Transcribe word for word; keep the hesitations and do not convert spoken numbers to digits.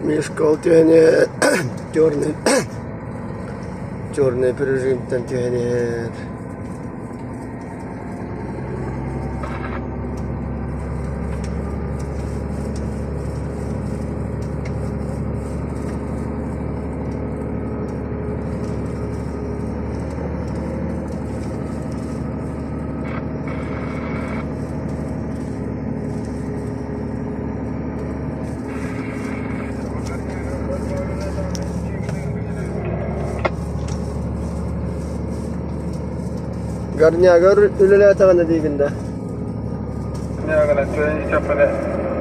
Мешкал тюһэнэ черный, черный прижим тан тюһэнэ. Горняга үлэлээтэ гына дии гында. Горняга үлэлээтэ гына.